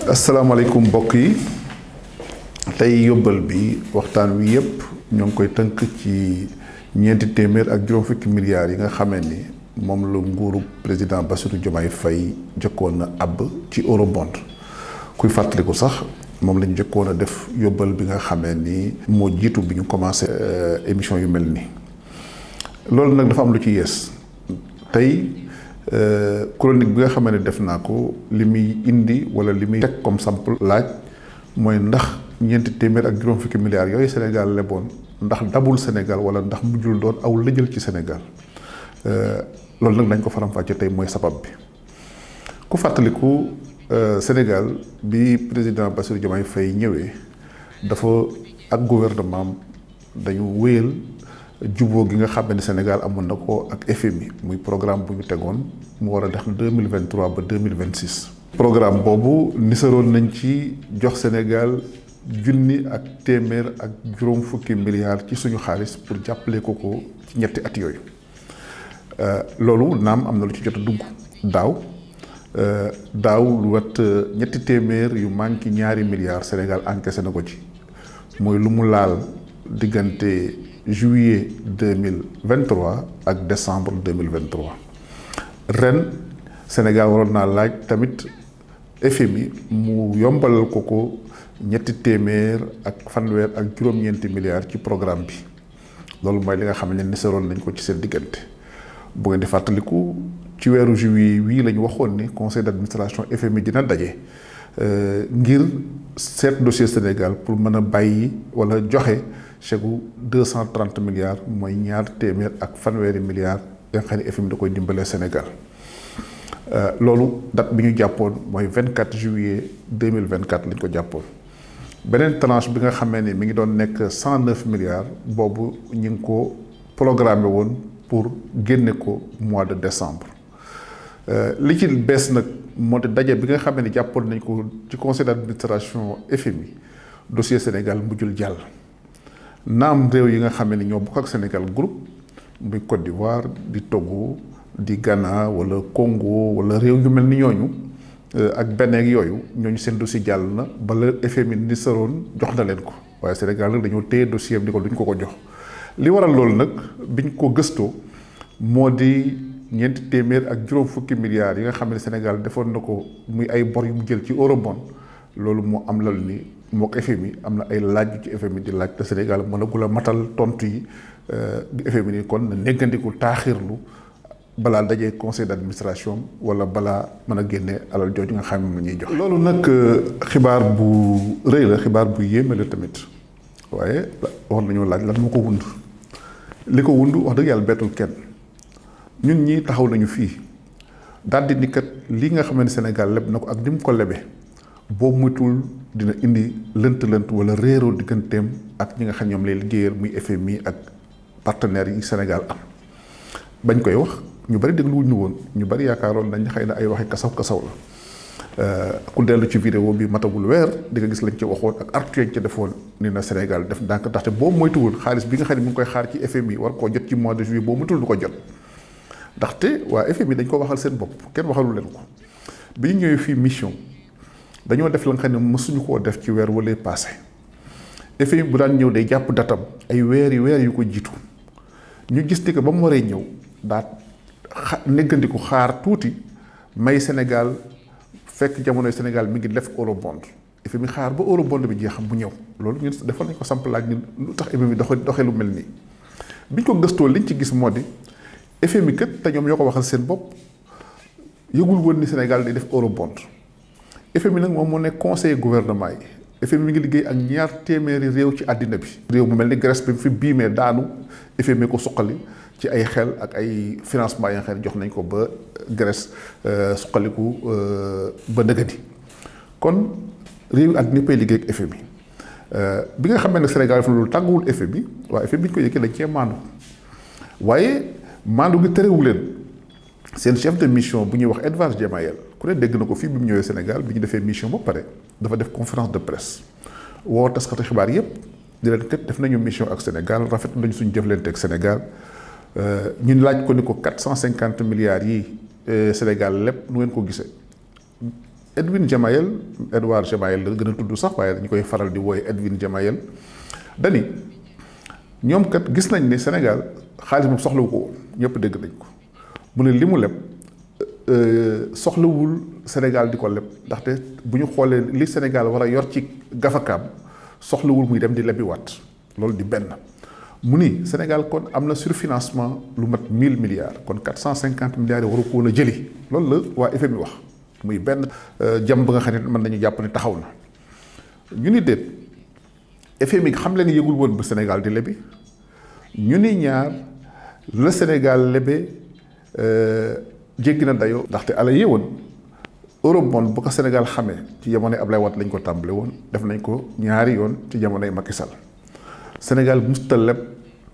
asalaamaaleykum mbokk yi tey yóbbal bi waxtaan wi yépp ñoo ngi koy tënk ci ñeenti téeméer ak juróom fukki milliards yi nga xamee ni moom la nguuru président Bassirou Diomaye Faye jëkkoon na àbb ci eurobond kuy fàttaliku sax moom lañu jëkkoon a def yóbbal bi nga xamee ni moo jiitu bi ñu commencé émission yu mel nii loolu nag dafa am lu ci yees tey chronique bi nga xamee ne def naa ko li muy indi wala li muy teg comme sample laaj mooy ndax ñeenti téeméer ak juróom fukki milliards yooyu Sénégal leboon ndax dabul Sénégal wala ndax mujjul doon aw lëjël ci Sénégal loolu nag dañ ko faram-fàcce tey mooy sabab bi ku fàttaliku Sénégal bi président Bassirou Diomaye Faye ñëwee dafa ak gouvernement dañu wéyal juboo gi nga xam ne Sénégal amoon na ko ak FMI muy programme bu ñu tegoon mu war a def 2023 ba 2026. programme boobu nisaroon nañ ci jox Sénégal junni ak téeméer ak juróom fukki milliards ci suñu xaalis pour jàppale ko ci ñetti at yooyu loolu naam am na lu ci jot a dugg daaw lu wat ñetti téeméer yu manqué ñaari milliards Sénégal encaissé na ko ci mooy lu mu laal diggante juillet 2023 ak décembre 2023 ren Sénégal waroon naa laaj tamit FMI mu yombalal ko ñetti téeméer ak fanweer ak juróom-ñeenti milliards ci programme bi loolu mooy li nga xam ne nisaroon nañ ko ci seen diggante bu ngeen di fàttaliku ci weeru juillet wii la ñu waxoon ni conseil d'administration FMI dina daje ngir seet dossier Sénégal pour mën a bàyyi wala joxe chèque 230 milliards mooy ñaar téeméer ak fanweeri milliards yi nga xam ne FMI da koy dimbalee Sénégal loolu date bi ñu jàppoon mooy 24 juillet 2024 lañ ko jàppoon beneen tranche bi nga xamee ni mi ngi doon nekk 109 milliards boobu ñu ngi ko programmé woon pour génne ko mois de décembre li ci bees nag moo di daje bi nga xamee ni jàppoon nañ ko ci conseil d'administration FMI dossier Sénégal mujjul jàll naam réew yi nga xamee ni ñoo bokk ak Sénégal groupe muy Côte d'Ivoire di Togo di Ghana wala Congo wala réew yu mel ni ñooñu ak Benin yooyu ñooñu seen dossier jàll na bala FMI ni saroon jox na leen ko waaye Sénégal nag dañoo téye dossier am di ko duñ ko jox li waral loolu nag biñ ko gëstoo moo di ñeenti téeméer ak juróom fukki milliards yi nga xam ne Sénégal defoon na ko muy ay bor yu mu jël ci eurobond loolu moo am lal ni moo ko FMI am na ay laaj ci FMI di laaj te Sénégal mënagul a matal tontu yi di FMI ni kon na néggandiku taaxirlu balaa dajee conseil d'administration wala balaa mën a génne alal jooju nga xam ne moom la ñuy jox. loolu nag xibaar bu rëy la xibaar bu yéeme la tamit waaye wax nañoo laaj lan moo ko wund li ko wund wax dëgg yàlla bettul kenn ñun ñi taxaw nañu fii daal di ni kat lii nga xam ne Sénégal leb na ko ak ni mu ko lebe boobu mutul dina indi lënt-lënt wala réeroo digganteem ak ñi nga xam ñoom lay liggéeyal muy FMI ak partenaires yi Sénégal am bañ koy wax ñu bari dégluwuñ ñu woon ñu bari yaakaaroon nañ xëy na ay waxi kasaw la ku dellu ci vidéo bi matagul weer di nga gis lañ ci waxoon ak artu yañ ci defoon ni na Sénégal def ndànk ndaxte boobu moytuwul xaalis bi nga xam ne mu ngi koy xaar ci FMI war koo jot ci mois de juillet boobu mutul du ko jot ndaxte waa FMI dañ ko waxal seen bopp kenn waxalu leen ko bi ñu ñëwee fii mission dañoo def la nga xam ne mësuñu koo def ci weer wala passé FMI bu daan ñëw day jàpp datam ay weer yu ko jiitu ñu gis ni que ba mu waree ñëw daa néggandiku xaar tuuti may Sénégal fekk jamonoy Sénégal mi ngi def eurobond FMI xaar ba eurobond bi jeex bu ñëw loolu ñun defal nañ ko samp laaj ñun lu tax FMI doxee lu mel nii biñ ko gëstoo liñ ci gis moo di FMI kat te ñoom ñoo ko waxal seen bopp yëgul woon ni Sénégal day def eurobond FMI nag moom moo nekk conseiller gouvernement yi FMI mi ngi liggéey ak ñaar téeméeri réew ci àddina bi réew mu mel ni Grèce bi fi biimee daanu FMI ko suqali ci ay xel ak ay financement yi nga xam ne jox nañ ko ba Grèce suqaliku ba nëgëni kon réew àddina pay liggéey ak FMI bi nga xam ne Sénégal dafa loolu tàgguwul FMI waaye FMI bi ñu ko yëkkee dañ cee maandu waaye maandu gi terewu leen seen chef de mission bu ñuy wax Edouard Diamayel ku ne dégg na ko fii bi mu ñëwee Sénégal bi ñu defee mission ba pare dafa def conférence de presse woo taskati xibaar yépp di leen kat def nañu mission ak Sénégal rafet nañu suñu jëflante ak Sénégal ñun laaj ko ni ko 450 milliards yi Sénégal lépp nu ngeen ko gisee Edwin Gemayel Edouard Gemayel la gën a tudd sax waaye dañu koy faral di wooye Edwin Gemayel dani ñoom kat gis nañ ne Sénégal xaalis moom soxlawu ko woon ñëpp dégg nañ ko mu ne li mu leb soxlawul Sénégal di ko leb ndaxte bu ñu xoolee li Sénégal war a yor ci gafakaam soxlawul muy dem di lebi waat loolu di benn mu ni Sénégal kon am na surfinancement lu mat 1000 milliards kon 450 milliards yi waru ko woon a jëli loolu la waa FMI wax muy benn jam ba nga xam ne mën nañu jàpp ne taxaw na ñu ni déet FMI xam leen yëgul woon ba Sénégal di lebi ñu ni ñaar la Sénégal lebe jéggi na dayoo ndaxte ala yéewoon eurobond bu ko Sénégal xamee ci jamonoy Ablaye Wade lañ ko tàmbale woon def nañ ko ñaari yoon ci jamonoy Macky Sall Sénégal musta leb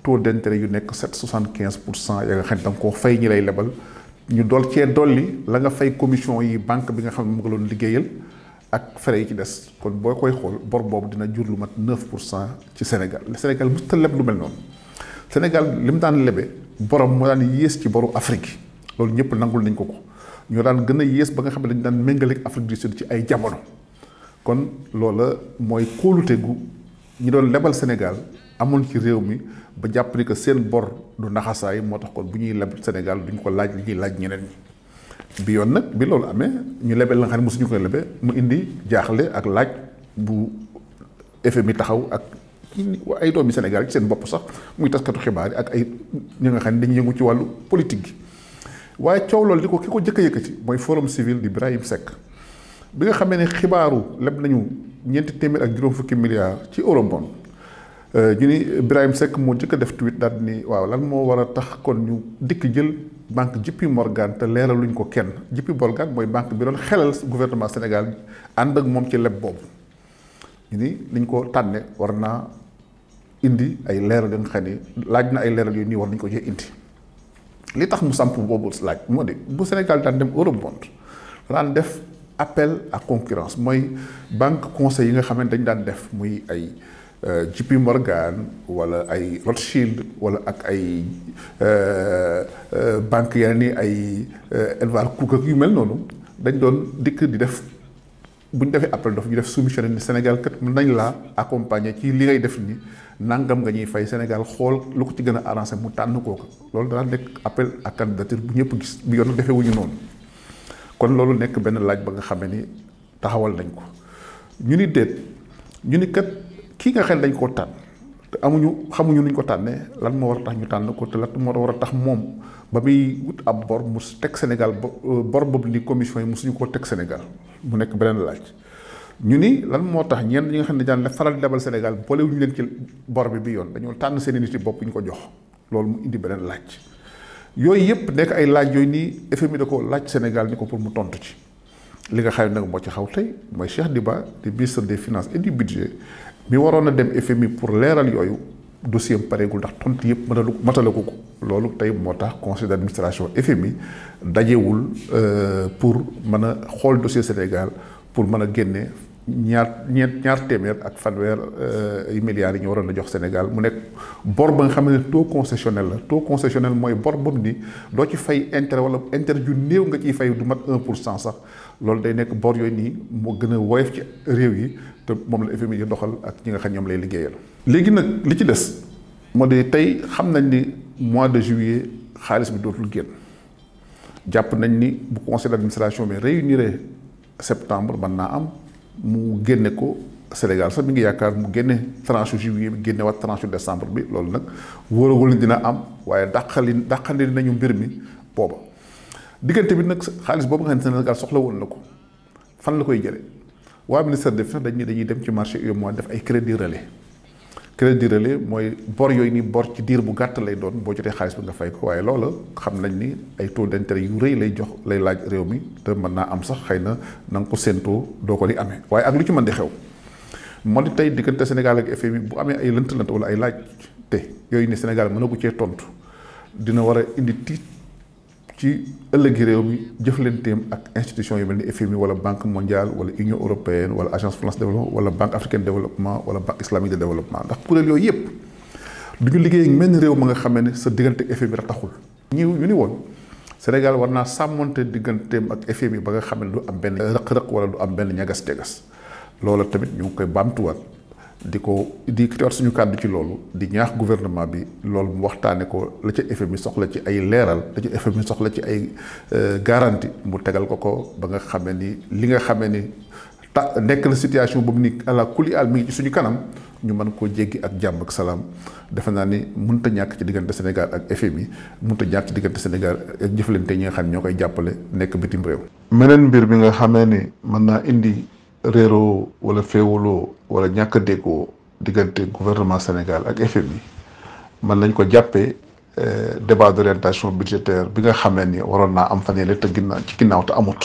taux d'intérêt yu nekk 7,75% ya nga xam ne danga koo fay ñi lay lebal ñu dool cee dolli la nga fay commission yi banque bi nga xam ne mu nga doon liggéeyal ak frais yi ci des kon boo koy xool bor boobu dina jur lu mat 9% ci Sénégal Sénégal musta leb lu mel noonu Sénégal li mu daan lebe borom moo daan yées ci boru Afrique loolu ñëpp nangul nañ ko ñoo daan gën a yées ba nga xam ne dañu daan méngaleeg Afrique du Sud ci ay jamono kon loola mooy kóolute gu ñi doon lebal Sénégal amoon ci réew mi ba jàpp ni que seen bor du naxasaay moo tax kon bu ñuy leb Sénégal duñ ko laaj li ñuy laaj ñeneen ñi bi yoon nag bi loolu amee ñu lebel la nga xam ne mosuñu ko lebe mu indi jaaxle ak laaj bu FMI taxaw ak ay doomi Sénégal ci seen bopp sax muy taskatu xibaar yi ak ay ñi nga xam ne dañuy yëngu ci wàllu politique gi waaye coow loolu ki ko jëkk a yëkkati mooy forum civil di Birahim Seck bi nga xamee ne xibaaru leb nañu 250 milliards ci eurobond ñu ni Birahim Seck moo jëkk a def tweet daal ni waaw lan moo war a tax kon ñu dikk jël banque JP Morgan te leeraluñ ko kenn JP Morgan mooy banque bi doon xelal gouvernement Sénégal ànd ak moom ci leb boobu ñu ni liñ ko tànne war naa indi ay leeral yu nga xam ne laaj na ay leeral yu nii war nañ ko cee indi li tax mu samp boobu laaj moo di bu Sénégal daan dem eurobond daan def appel à concurrence mooy banque conseil yi nga xam ne dañ daan def muy ay JP Morgan wala ay Rothschild wala ak ay banque yeneen ni ay Edward Cook ak yu mel noonu dañ doon dikk di def bu ñu defee appel d'offre ñu def soumission ni Sénégal kat mën nañ laa accompagner ci li ngay def ni nangam nga ñuy fay Sénégal xool lu ko ci gën a arrangé mu tànn kooku loolu dana nekk appel à candidature bu ñëpp gis bi yoon defee wuñu noonu kon loolu nekk benn laaj ba nga xamee ni taxawal nañ ko ñu ni déet ñu ni kat kii nga xam ne dañ koo tànn te xamuñu nuñ ko tànnee lan moo war a tax ñu tànn ko te lan moo war a tax moom ba muy wut ab bor mu teg Sénégal bor boobu ni commission yi mosuñu koo teg Sénégal mu nekk beneen laaj ñu ni lan moo tax ñenn ñi nga xam ne daan faral di lebal Sénégal boolewuñu leen ci bor bi yoon dañoo tànn seen nit yi bopp ñu ko jox loolu mu indi beneen laaj yooyu yëpp nekk ay laaj yooyu nii FMI da ko laaj Sénégal ni ko pour mu tontu ci li nga xam ne nag moo ci xaw tey mooy Cheikh Diba di ministre des finances et du budget mi waroon a dem FMI pour leeral yooyu dossier am pareegul ndax tontu yëpp matala ko loolu tey moo tax conseil d'administration FMI dajewul pour mën a xool dossier Sénégal pour mën a génne ñaar téeméer ak fanweer milliards yi ñu waroon a jox Sénégal mu nekk bor ba nga xam ne taux concessionnel la taux concessionnel mooy bor boobu ni doo ci fay intérêt wala intérêt yu néew nga ciy fay du mat 1% sax loolu day nekk bor yooyu nii moo gën a woyof ci réew yi te moom la FMI yi doxal ak ñi nga xam ñoom lay liggéeyal. léegi nag li ci des moo di tey xam nañ ni mois de juillet xaalis bi dootul génn jàpp nañ ni bu conseil d'administration bi réunir septembre mën naa am. mu génne ko Sénégal sax mi ngi yaakaar mu génne tranche juillet bi génne waat tranche décembre bi loolu nag wóoragul dina am waaye dàqali nañu mbir mi booba diggante bi nag xaalis boobu nga xam ne Sénégal soxla woon na ko fan la koy jële waa ministère des finances dañuy dem ci marché UEMOA def ay crédit relais mooy bor yooyu ni bor ci diir bu gàtt lay doon boo jotee xaalis bi nga fay ko waaye loola xam nañ ni ay taux d'intérêt yu rëy lay laaj réew mi te mën naa am sax xëy na nga ko séentoo doo ko di amee waaye ak lu ci mën di xew moo di tey diggante Sénégal ak FMI bu amee ay lënt-lënt wala ay laaj te yooyu ni Sénégal mën na ko cee tontu dina war a indi tiit ci ëllëgi réew mi jëflanteem ak institution yu mel ni FMI wala banque mondiale wala union européenne wala agence France de développement wala banque africaine de développement wala banque islamique de développement ndax kuréel yooyu yëpp du ñu liggéey ak menn réew ma nga xamee ne sa diggante ak FMI rek taxul. ñu ni woon Sénégal war naa sàmmonte digganteem ak FMI ba nga xam ne du am benn rëq-rëq wala du am benn ñagas-ñagas loolu tamit ñu ngi koy baamtuwaat di war suñu kàddu ci loolu di ñaax gouvernement bi loolu mu waxtaane ko la ca FMI soxla ci ay leeral la ca FMI soxla ci ay garantie mu tegal ko ba nga xamee ni li nga xamee ni nekk na situation boobu ni àla kuli al mi ngi ci suñu kanam ñu mën koo jéggi ak jàmm ak salaam defe naa ni mënut a ñàkk ci diggante Sénégal ak FMI mënut a ñàkk ci diggante Sénégal ak jëflante ñi nga xam ne ñoo koy jàppale nekk bitim réew. meneen mbir bi nga xamee ni mën naa indi réeroo wala féewuloo wala ñàkk a déggoo diggante gouvernement Sénégal ak FMI mën nañ ko jàppee débat d'orientation budgétaire bi nga xamee ni waroon naa am fan yële te ginnaaw te amut.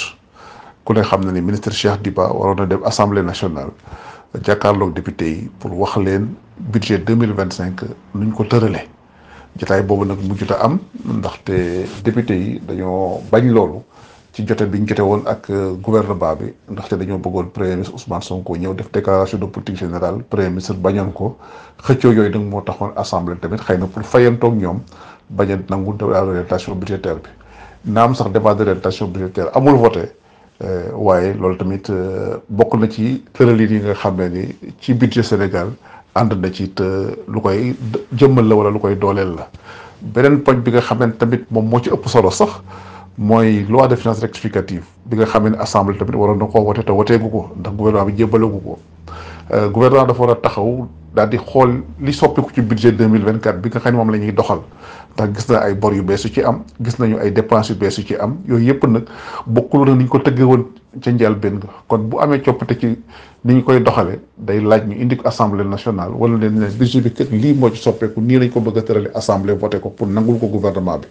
ku ne xam na ni ministre Cheikh Diba waroon na dem assemblée nationale jàkkaarloog député yi pour wax leen budget 2025 nuñ ko tëralee jotaay boobu nag mujjut a am ndaxte député yi dañoo bañ loolu ci jote bi ñu jote woon ak gouvernement bi ndaxte dañoo bëggoon premier ministre Ousmane Sonko ñëw def déclaration de politique générale premier ministre bañoon ko xëccoo yooyu nag moo taxoon assemblée tamit xëy na pour fayantoog ñoom bañ a nangu débat d'orientation budgétaire bi naam sax débat d'orientation budgétaire amul voté. waaye loolu tamit bokk na ci tëralin yi nga xam ne ni ci budget Sénégal ànd na ci te lu koy jëmmal la wala lu koy dooleel la beneen poñ bi nga xam ne tamit moom moo ci ëpp solo sax mooy loi de finances rectificative bi nga xam ne assemblée tamit waroon na koo wote te woteegu ko ndax gouvernement bi jébbalagu ko gouvernement dafa war a taxaw daal di xool li soppiku ci budget 2024 bi nga xam ne moom la ñuy doxal ndax gis na ay bor yu bees yu ci am gis nañu ay dépenses yu bees yu ci am yooyu yëpp nag bokkul na ni ñu ko tëggee woon ca njëlbéen nga kon bu amee coppite ci ni ñu koy doxale day laaj ñu indi ko assemblée nationale wala leen ne budget bi kat lii moo ci soppeeku nii lañ ko bëgg a tërale assemblée voté ko pour nangul ko gouvernement bi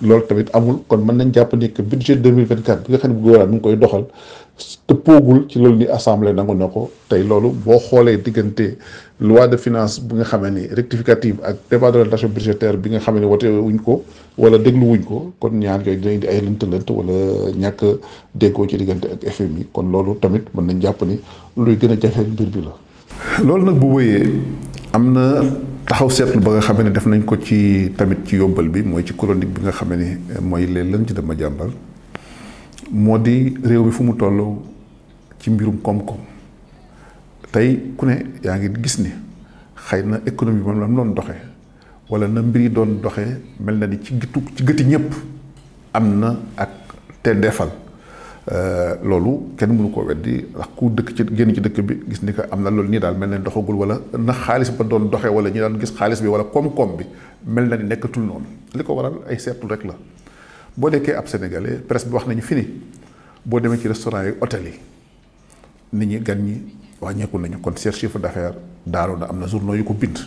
loolu tamit amul kon mën nañ jàpp ni que budget 2024 bi nga xam ne gouvernement mi ngi koy doxal te poogul ci loolu ni assemblée nangu na ko tey loolu boo xoolee diggante loi de finance bi nga xamee ni rectificative ak débat d'orientation budgétaire bi nga xamee ni wote wuñ ko wala déglu wuñ ko kon ñaar yooyu dina indi ay lënt-lënt wala ñàkk déggoo ci diggante ak FMI kon loolu tamit mën nañ jàpp ni luy gën a jafe mbir bi la. loolu nag bu wëyee am na taxaw seetlu ba nga xamee ne def nañ ko ci tamit ci yóbbal bi mooy ci chronique bi nga xamee ni mooy leen lën ci dama jàmbal moo di réew mi fu mu toll ci mbirum koom-koom tey ku ne yaa ngi gis ni xëy na économie moom la mu doon doxee wala na mbir yi doon doxee mel na ni ci gëti ñëpp am na ak te defal loolu kenn mënu koo weddi ndax ku dëkk ci génn ci dëkk bi gis ni que am na loolu nii daal mel na ni doxagul wala na xaalis ba doon doxee wala ñi daan gis xaalis bi wala koom-koom bi mel na ni nekkatul noonu li ko waral ay seetlu rek la boo nekkee ab sénégalais presse bi wax nañu fi ni boo demee ci restaurant yi hôtel yi nit ñi gan ñi wàññeeku nañu kon seen chiffre d'affaires daanu na am na journaux yu ko bind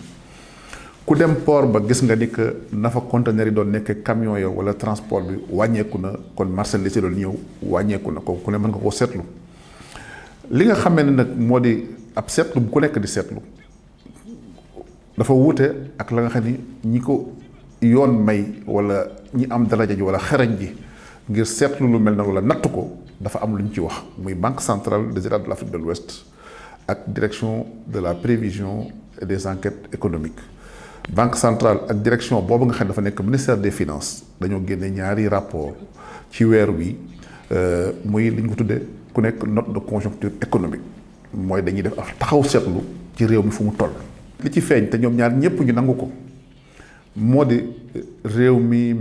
ku dem port ba gis nga ni que na fa conteneur yi doon nekk camion yo wala transport bi wàññeeku na kon marchandise yi doon ñëw wàññeeku na ko ku ne mën nga koo seetlu li nga xamee ne nag moo di ab seetlu bu ku nekk di seetlu dafa wuute ak la nga xam ni ñi ko yoon may wala ñi am daraja ji wala xarañ ji ngir seetlu lu mel na wala natt ko dafa am lu ñu ci wax muy banque centrale des États de l'Afrique de l'Ouest ak direction de la prévision et des enquêtes économiques banque centrale ak direction boobu nga xam ne dafa nekk ministère des finances dañoo génne ñaari rapport ci weer wi muy li ñu ko tuddee ku nekk note de conjoncture économique mooy dañuy def ak taxaw seetlu ci réew mi fu mu toll. li ci feeñ te ñoom ñaar ñëpp ñu nangu ko moo di réew mi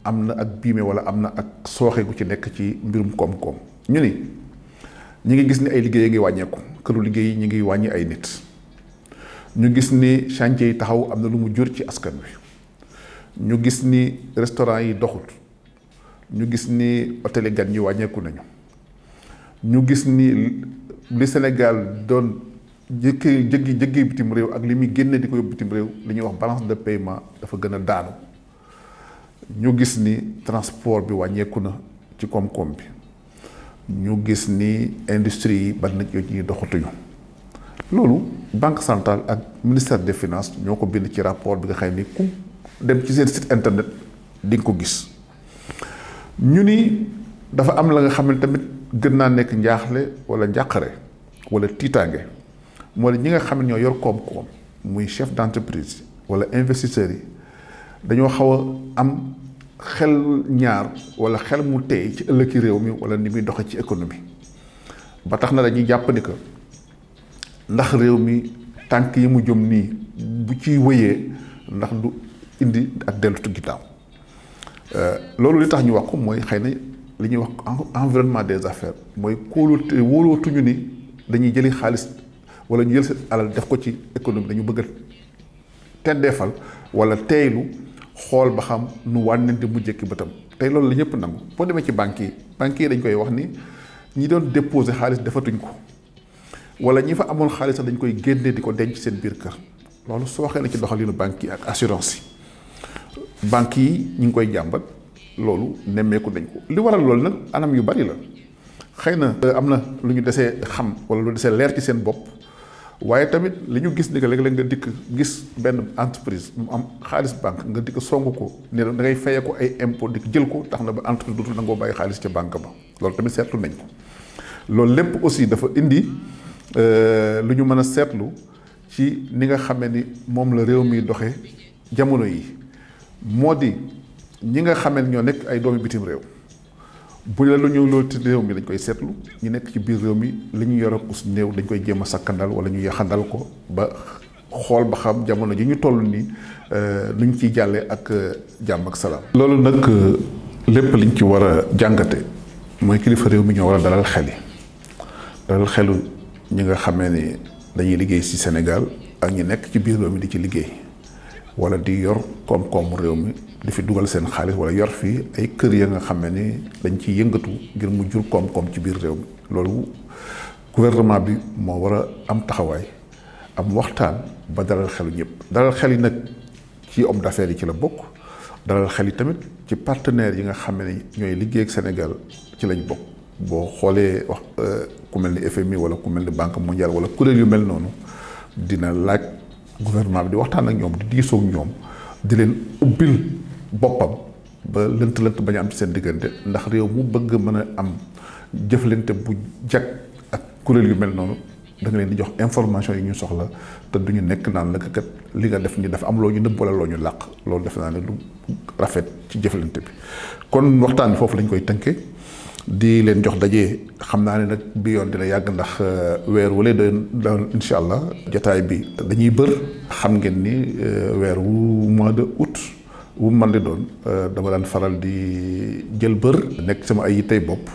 am na ak biime wala am na ak sooxe gu ci nekk ci mbirum koom-koom ñu ni ñi ngi gis ni ay liggéey ngi wàññeeku këru liggéey yi ñi ngi wàññi ay nit ñu gis ni chantier yi taxaw am na lu mu jur ci askan wi ñu gis ni restaurant yi doxut ñu gis ni hôtel yi gan ñi wàññeeku nañu ñu gis ni li Sénégal doon jëggi bitim réew ak li muy génne di ko yóbbu bitim réew li ñuy wax balance de paiement dafa gën a daanu ñu gis ni transport bi wàññeeku na ci koom-koom bi ñu gis ni industrie yi bari na ñuy doxatuñu loolu banque centrale ak ministère des finances ñoo ko bind ci rapport bi nga xam ni ku dem ci seen site internet di nga ko gis ñu ni dafa am la nga xam ne tamit gën naa nekk njaaxle wala njàqare wala tiitaange moo di ñi nga xam ne ñoo yor koom-koom muy chef d'entreprise wala investisseurs yi dañoo xaw a am xel ñaar wala xel mu tey ci ëllëgi réew mi wala ni muy doxe ci économie ba tax na dañuy jàpp ni que ndax réew mi tànk yi mu jëm nii bu ciy wëyee ndax du indi ak dellutu ginnaaw loolu li tax ñu wax ko mooy xëy na li ñuy wax environnement des affaires mooy wóolootuñu ni dañuy jëli xaalis wala ñu jël seen alal def ko ci économie dañu bëgg a tendeefal wala teeylu xool ba xam nu wànnente mu jëkki bëtam tey loolu la ñëpp nangu boo demee ci banques yi dañ koy wax ni ñi doon déposer xaalis defatuñ ko wala ñi fa amoon xaalis sax dañ koy génne di ko denc seen biir kër loolu soo waxee na ci doxalinu banques yi ak assurance yi banques yi ñu ngi koy jàmbat loolu nemmeeku nañ ko li waral loolu nag anam yu bari la xëy na am na lu ñu desee xam wala lu desee leer ci seen bopp waaye tamit li ñu gis ni que léeg-léeg nga dikk gis benn entreprise mu am xaalis banque nga dikk song ko ne da ngay fayee ko ay impôt dikk jël ko tax na ba entreprise dootul nangoo bàyyi xaalis ca banque ba loolu tamit seetlu nañ ko loolu lépp aussi dafa indi lu ñu mën a seetlu ci ni nga xamee ni moom la réew mi doxee jamono yi moo di ñi nga xamee ñoo nekk ay doomi bitim réew bu la lu ñëw loolu ci réew mi dañ koy seetlu ñu nekk ci biir réew mi li ñu yor ak néew dañ koy jéem a sakkandal wala ñu yaxandal ko ba xool ba xam jamono ji ñu toll nii nu ñu ciy jàllee ak jàmm ak salaam. loolu nag lépp liñ ci war a jàngate mooy kilifa réew mi ñoo war a dalal xel yi dalal xelu ñi nga xamee ni dañuy liggéey ci Sénégal ak ñi nekk ci biir réew mi di ci liggéey wala di yor koom-koomu réew mi di fi dugal seen xaalis wala yor fii ay kër ya nga xam ne ni dañ ciy yëngatu ngir mu jur koom-koom ci biir réew mi loolu gouvernement bi moo war a am taxawaay am waxtaan ba dalal xelu ñëpp dalal xel yi nag ci homme d'affaires yi ci la bokk dalal xel yi tamit ci partenaires yi nga xam ne ñooy liggéey ak Sénégal ci lañ bokk boo xoolee wax ku mel ni FMI wala ku mel ni Banque mondiale wala kuréel yu mel noonu dina laaj gouvernement bi di waxtaan ak ñoom di diisoo ak ñoom di leen ubbil boppam ba lënt-lënt bañ a am ci seen diggante ndax réew mu bëgg mën a am jëflante bu jag ak kuréel yu mel noonu da nga leen di jox information yi ñu soxla te duñu nekk naan la kat li nga def ni dafa am loo ñu nëbb wala loo ñu làq loolu def naa ne lu rafet ci jëflante bi kon waxtaan bi foofu lañ koy tënkee di leen jox daje xam naa ne nag bi yoon dina yàgg ndax weer wala doon incha allah jotaay bi dañuy bër xam ngeen ni weer wu mois de août wu man di doon dama daan faral di jël bër nekk sama ay tey bopp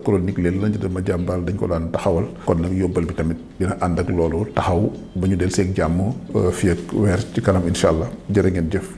chronique leen lañ dama jàmbaal dañ ko daan taxawal kon nag yóbbal bi tamit dina ànd ak loolu taxaw ba ñu del seeg jàmm fii ak weer ci kanam incha allah jërë ngeen jëf